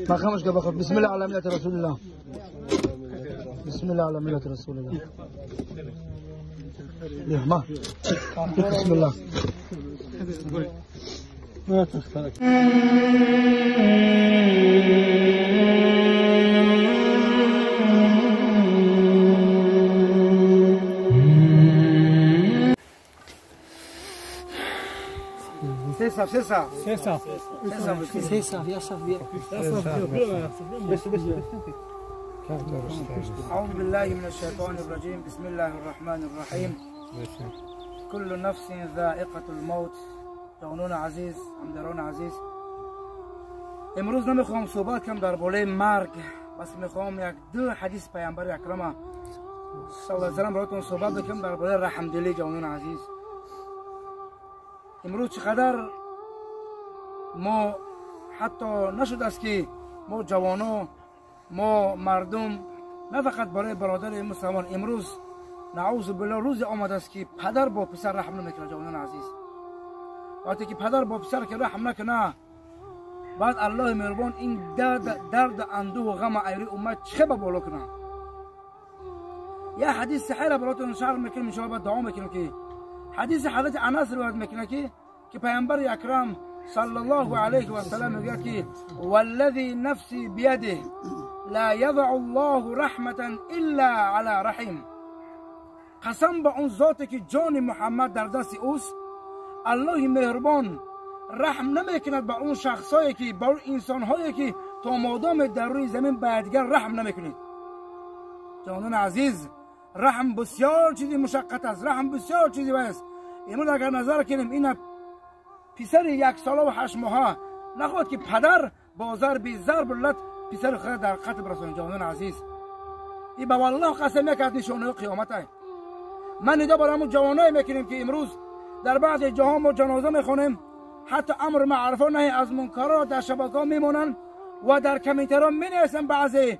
ما خمش قبل. بسم الله على ملة رسول الله. بسم الله على ملة رسول الله. ما بسم الله. ما تختلف. C'est ça. C'est ça. C'est ça. أعوذ بالله من الشيطان الرجيم. بسم الله الرحمن الرحيم. كل نفس ذائقة الموت. جوانان عزیز، همداران عزیز، امروز نمیخوام صحبت کنم درباره مرگ، بس میخوام یک دو حدیث پیامبر اکرم صلی الله علیه و سلم براتون صحبت بکنم درباره رحمدلی. جوانان عزیز، امروز چقدر ما حتی نشد است که ما جوانا، ما مردم، نه فقط برای برادر مسلمان، امروز نعوذ بالله روز آمده است که پدر با پسر رحم نمیکنه. جوانان عزیز، وقتی که پدر با پسر که رحم نکنه، بعد الله مهربان این درد اندوه و غم ایری امت چه به بالا کنه. یه حدیث صحیح را براتون شرح میکنم، ان شاء الله دعا میکنم که حدیث حضرت انس روایت میکنه که پیامبر اکرم صلی الله علیه و سلم میگه که والذی نفسی بیده لا یضع الله رحمة الا علی رحم. قسم به اون ذاتی که جان محمد در دست اوست، الله مهربان رحم نمیکند به اون شخصایی که، به اون انسانهایی که تا مادام در روی زمین به دیگر رحم نمیکنید. جانان عزیز، رحم بسیار چیزی مشقت است، رحم بسیار چیزی است. امروز اگر نظر کنیم، این پسر 1 ساله و 8 ماهه نخواد که پدر با ضرب ضرب لط پسر خود در قتل برسانه. جانان عزیز، این به والله قسم یک از نشانه قیامت است. من ندا برای همون جوانایی میکنیم که امروز در بعض جاها ما جنازه میخونیم، حتی امر معروف و نهی از منکرات در شبکه‌ها میمونن و در کامنترها مینویسن، بعضی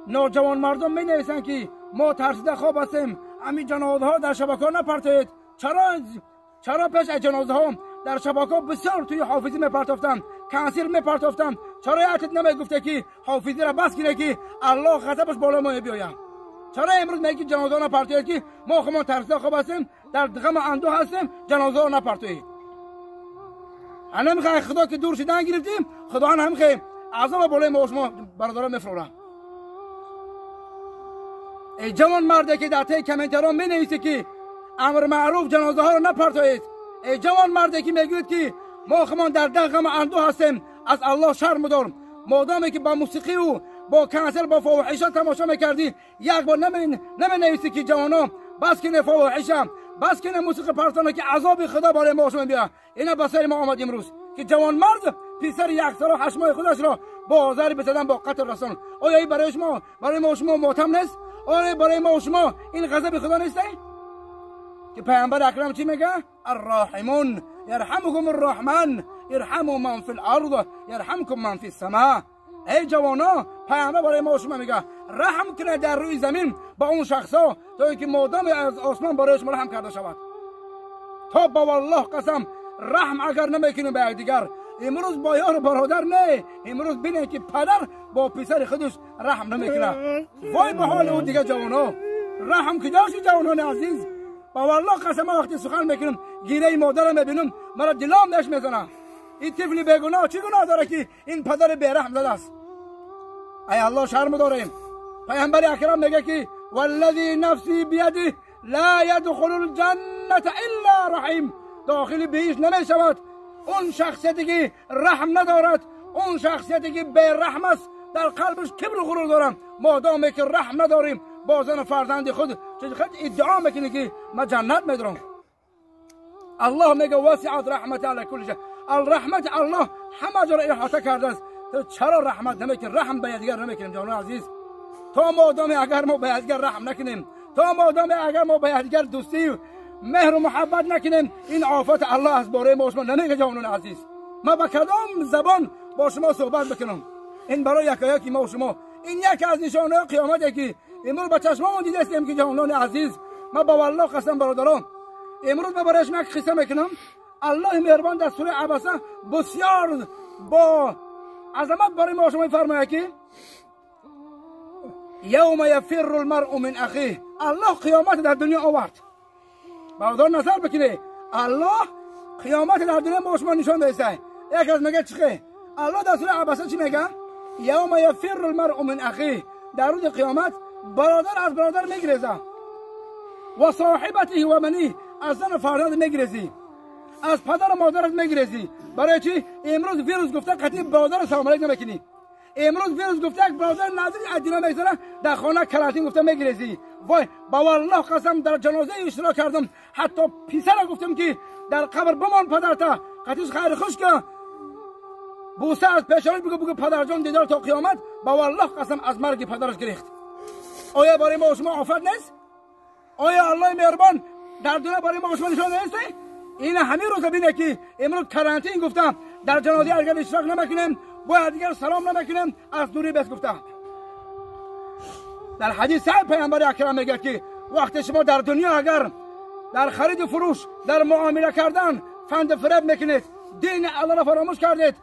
نوجوان مردم مینویسن که ما ترسیده خواب هستیم، همین جنازه ها در شبکه ها نپرتید. چرا پیش از جنازه ها در شبکه ها بسیار توی حافظی میپرتافتن، کنسیر میپرتافتن؟ چرا یادت نمیگفته که حافظی را بس کنه که الله غضبش بالا ما بیاید؟ چرا امروز میگی جنازه ها نپرتید که ما خودمان ترسیده خواب هستیم، در غم اندوه هستیم، جنازه ها نپرتید؟ انا میخوای خدا که دور شدن گرفتیم، خدا هم میخوای عذاب بالای ما شما برادران میفروره. ای جوان مرده که در ته کامنترها می نویسه که امر معروف جنازه ها رو نپرتایید، ای جوان مرده که میگوید که ما خمان در غم اندوه هستیم، از الله شرم دارم. مادامی که با موسیقی و با کنسل با فواحشات تماشا میکردی، یک بار نمی نویسی که جوانا بس که فواحشم، بس که موسیقی پرتانه که عذاب خدا بالای ما شما بیا. اینا بسر ما آمد امروز که جوان مرد پسر 1 سال و 8 ماه خودش را با ضرب زدن با قتل رسان. آیا این برای شما، برای ما شما ماتم نیست؟ آیا برای ما و شما این غضب خدا نیست؟ که پیامبر اکرم چی میگه؟ الراحمون یرحمكم الرحمن ارحموا من فی الارض یرحمكم من فی السماء. ای جوانا، پیامبر برای ما و شما میگه رحم کنه در روی زمین با اون شخصا تا اینکه مادام از آسمان برای شما رحم کرده شود. تا با والله قسم رحم اگر نمیکنیم به یکدیگر، امروز با یار برادر نه، امروز بینه که پدر با پسر خودش رحم نمیکنه. وای به حال اون دیگه جوانا، رحم کجاش جوانان عزیز؟ با والله قسم وقتی سخن میکنم گیره مادرم میبینم مرا دلام نش میزنه. این طفل بیگناه چی گناه داره که این پدر بیرحم زده است؟ ای الله شرم داریم. پیامبر اکرم میگه که والذی نفسی بیده لا یدخل الجنة الا رحیم. داخل بهش نمیشود اون شخصیتی که رحم ندارد، اون شخصیتی که بی‌رحم است، در قلبش کبر و غرور دارم. مادامی که رحم نداریم با زن فرزند خود، چه خود ادعا میکنه که ما جنت میدارم. الله میگه وسعت رحمت علی کل شیء. الرحمت الله همه جا را احاطه کرده است. تو چرا رحمت نمیکنی؟ رحم به یکدیگر نمیکنیم جانان عزیز. تا مادامی اگر ما به یکدیگر رحم نکنیم، تا مادامی اگر ما به یکدیگر دوستی مهر و محبت نکنیم، این آفت الله از باره ما شما نمیگه جانان عزیز. ما با کدام زبان با شما صحبت بکنم؟ این برای یکایکی ما و شما، این یکی از نشانه قیامت که امروز با چشمامون دیدیم که جوانان عزیز، ما با والله قسم برادران، امروز من برایش یک قصه میکنم. الله مهربان در سوره عبسه بسیار با عظمت برای ما شما میفرماید که یوم یفر المرء من اخیه. الله قیامت در دنیا آورد. برادر نظر بکنه، الله قیامت در دنیا ما شما نشان داده. یک از میگه چیه؟ الله در سوره عبسه چی میگه؟ یوم یفر المرء من اخیه. در روز قیامت برادر از برادر میگریزه، و صاحبته و بنیه، از زن و فرزند میگریزی، از پدر و مادرت میگریزی. برای چی؟ امروز ویروس گفته قطعی برادر سلام علیک نمیکنی. امروز ویروس گفته یک برادر نزدیک از دنیا میگذره، در خانه کرانتین گفته میگریزی. وای با والله قسم در جنازه اشتراک کردم، حتی پسر گفتم که در قبر بمان پدرتا، قطعیش خیر خوش که بوسه از پیشانی بگو، بگو پدر جان دیدار تا قیامت. با والله قسم از مرگ پدرش گریخت. آیا برای ما شما آفت نیست؟ آیا الله مهربان در دنیا برای ما شما نشان نیست؟ این همه روز بینه که امروز کرانتین گفتم در جنازه اگر اشتراک نمیکنیم، باید دیگر سلام نمیکنیم، از دوری بس گفتم. در حدیث صحیح پیامبر اکرم میگه که وقتی شما در دنیا اگر در خرید و فروش، در معامله کردن فند فریب میکنید، دین الله را فراموش کردید،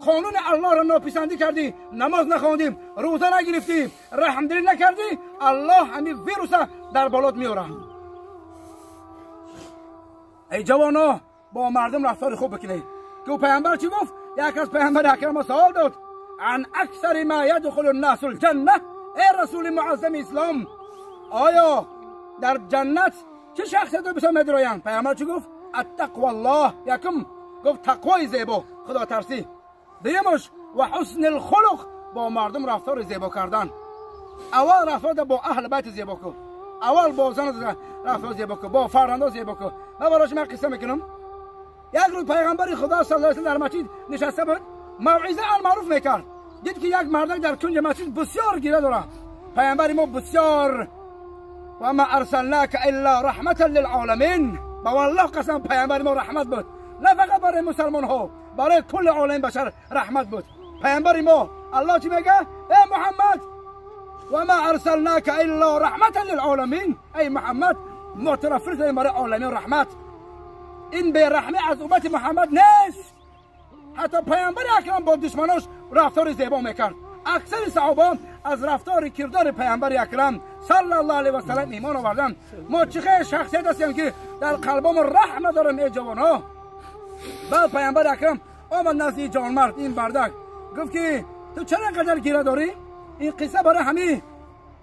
قانون الله را ناپسندی کردی، نماز نخواندیم، روزه نگرفتی، رحمدلی نکردی، الله همین ویروس در بالات میاره. ای جوانا با مردم رفتار خوب بکنید. که پیامبر چی گفت؟ یک از پیامبر اکرم سوال داد، عن اکثر ما یدخل الناس الجنه. ای رسول معظم اسلام، آیا در جنت چه شخصیت رو بسیار میدرویند؟ پیامبر چی گفت؟ التقوى الله. یکم گفت تقوای زیبا، خدا ترسی. دیمش و حسن الخلق، با مردم رفتار زیبا کردن. اول رفتار با اهل بیت زیبا کن، اول با زن رفتار زیبا کن، با فرزندا زیبا کن. من براش من قصه میکنم. یک روز پیغمبر خدا صلی الله علیه و در مسجد نشسته بود، موعظه المعروف میکرد. دید که یک مردک در کنج مسجد بسیار گیره داره. پیامبر ما بسیار و ما ارسلناک الا رحمتا للعالمین. با والله قسم پیامبر ما رحمت بود، نه فقط برای مسلمان ها، برای کل عالم بشر رحمت بود. پیامبر ما الله چی میگه؟ ای محمد و ما ارسلناک الا رحمتا للعالمین. ای محمد معترف فرستادیم برای عالمین رحمت. این بی رحمی از امت محمد نیست. حتی پیامبر اکرم با دشمناش رفتار زیبا میکرد. اکثر صحابه از رفتار کردار پیامبر اکرم صلی الله علیه و سلم ایمان آوردن. ما چه شخصیت هستیم که در قلبمون رحم نداریم ای جوانها. بعد پیامبر اکرم آمد نزد جوانمرد این بردک، گفت که تو چرا اینقدر گیره داری؟ این قصه برای همه،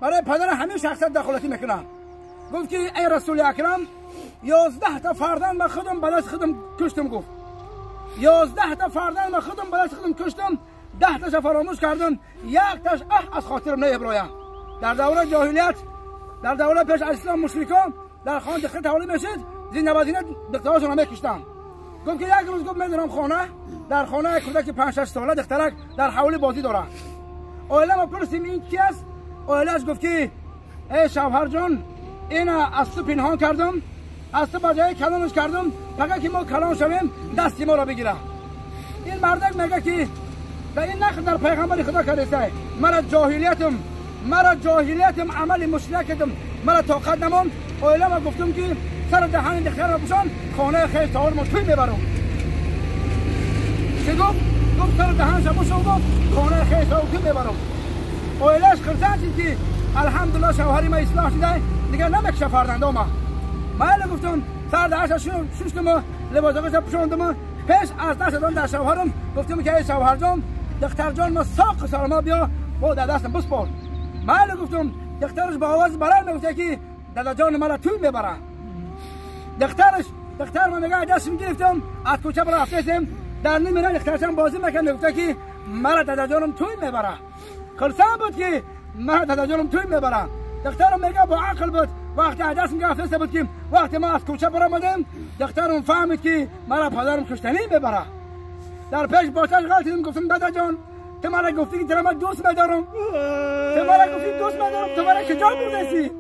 برای پدر همه شخصیت دخالتی میکنه. گفت که ای رسول اکرم 11 تا فرزند من خودم به دست خودم کشتم. گفت 11 تا فرزند من خودم به دست خودم کشتم، 10 تاش فراموش کردم، یک تاش از خاطرم نمیبرایم. در دوره جاهلیت، در دوره پیش از اسلام، مشرکان در خانه دختر تولد میشد، زینه به زینه دخترهاشون رو میکشتن. گفت که یک روز گفت میدونم خانه، در خانه یک کودک 5 6 ساله دخترک در حولی بازی داره. عائله ما پرسیم این کی است؟ عائله‌اش گفت که ای شوهر جان، این از تو پنهان کردم، از تو بجای کلانش کردم، فقط که ما کلان شویم دست ما را بگیره. این مردک میگه که در این نقل در پیغمبر خدا کرده، مرا جاهلیتم، مرا جاهلیتم، عمل مشرکتم، مرا طاقت نماند. عائله ما گفتم که سر دهن دختر را بشان، خانه خیش تاور ما توی میبرم. چه گفت؟ گفت سر دهنش بشان، گفت خانه خیش تاور توی میبرم. عائله‌اش خرسند شد که الحمدلله شوهری ما اصلاح شده، دیگه نمیکشه فرزنده ما. من گفتم سر دهنش ششتم و لباسش پوشاندم، پیش از دست دادن در شوهرم گفتم که ای شوهر جان، دختر جان ما ساق سلام بیا با در دستم بسپار. من گفتم دخترش با آواز بلند میگفت که دادا جان مرا توی میبره. دخترش، دختر من میگه دستم گرفتم از کوچه برا رفتیم، در نیمه راه دخترشم بازی میکرد، میگفت که مرا دادا جانم توی میبره. خلصان بود که مرا دادا جانم توی میبره. دخترم میگه با عقل بود، وقتی دستم گرفته بود که وقتی ما از کوچه برآمدیم، دخترم فهمید که مرا پدرم کشتنی میبره. در پیش باتش غلطیدم، گفتم دادا جان تو مرا گفتی که تو را دوست میدارم، تو مرا گفتی دوست میدارم، تو مرا کجا بردی؟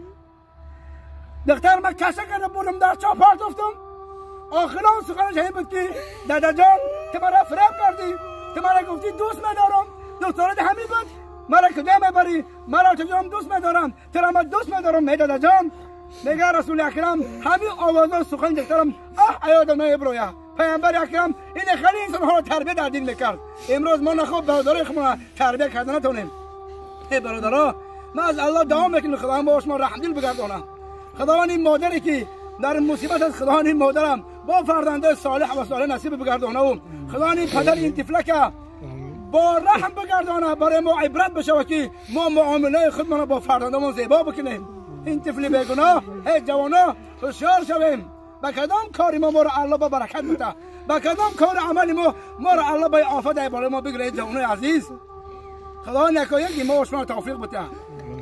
دختر من کشه کرده بردم در چاه پرتافتم. آخران سخنش این بود که دادا جان تو مرا فریب کردی، تو مرا گفتی دوست میدارم، دوست همین بود، مرا کجا میبری؟ مرا تو جان دوست میدارم، تو را من دوست میدارم. دادا جان میگه رسول اکرم همین آوازا سخن دخترم اه ایادم نمیبرویا. پیامبر اکرم این خیلی انسان ها رو تربیت در دین میکرد. امروز ما نخواب برادرای خودمون تربیت کردن نتونیم. ای برادرها، ما از الله دعا میکنیم خداوند با شما رحم دل بگردانه. خداوند این مادری که در مصیبت از خداوند این مادرم با فرزنده صالح و صالح نصیب بگردانه و خداوند این پدر این طفلک با رحم بگردانه، برای ما عبرت بشه که ما معامله خودمان با فرزندمون زیبا بکنیم. این طفل بیگناه، ای جوانا هوشیار شویم. با کدام کاری ما را الله با برکت بده، با کدام کار عمل ما را الله با آفت بالای ما بگیره. جوانای عزیز، خداوند یکایکی ما و شما توفیق بده.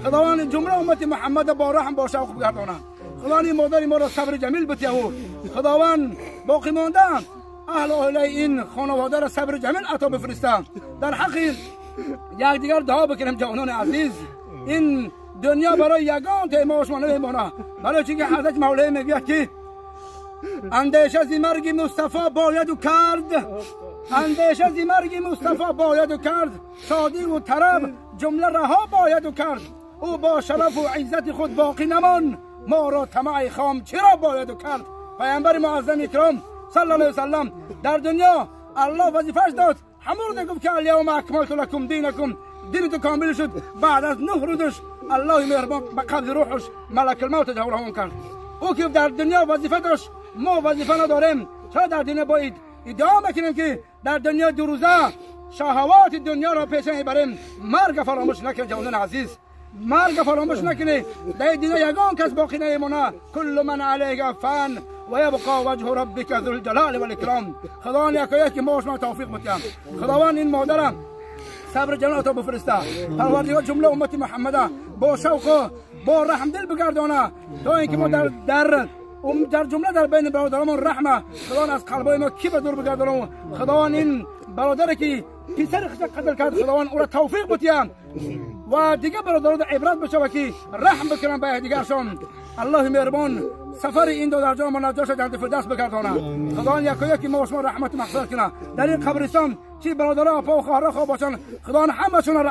خداوند جمله امت محمد با رحم با شوق بگردانه. خداوند مادر ما را صبر جمیل بده و خداوند باقی مانده اهل اهل این خانواده را صبر جمیل عطا بفرسته. در حق یکدیگر دعا بکنیم جوانان عزیز. این دنیا برای یگان ما و شما نمیمانه. برای چون که حضرت مولای میگوید که اندیشه از مرگ مصطفی باید و کرد، اندیشه از مرگ مصطفی باید و کرد، شادی و طرب جمله رها باید و کرد. او با شرف و عزت خود باقی نمان، ما را طمع خام چرا باید و کرد. پیامبر معظم اکرام صلی الله علیه وسلم در دنیا الله وظیفه‌اش داد، همون گفت که الیوم اکملت لکم دینکم، دین تو کامل شد. بعد از 9 روزش الله مهربان به قبض روحش ملک الموت جواب کرد. او که در دنیا وظیفه داشت، ما وظیفه نداریم. چرا در دنیا باید ادعا میکنیم که در دنیا دو روزه شهوات دنیا را پیش میبریم؟ مرگ فراموش نکنید جوانان عزیز، مرگ فراموش نکنید. در دنیا یگان کس باقی نمیمونه. کل من علیه فن و یبقى وجه ربک ذو الجلال والاکرام. خداوند یکایک ما شما توفیق بده. خداوند این مادرم صبر جلال تا بفرسته. پروردگار جمله امت محمد با شوق با رحم دل بگردانه تا اینکه ما در در در جمله در بین برادران رحمه خداوند از قلبای ما کی به دور بگردانه. خداوند این برادر که پسر خود قتل کرد، خداوند او را توفیق بده و دیگه برادران عبرت بشه که رحم بکنن به دیگرشان. الله مهربان سفر این دو در جان ما نجات در فردوس بگردانه. خداوند یکایک ما و شما رحمت مغفرت کنه. در این قبرستان چی برادران پا و خواهرها خواب باشن، خداوند همشون را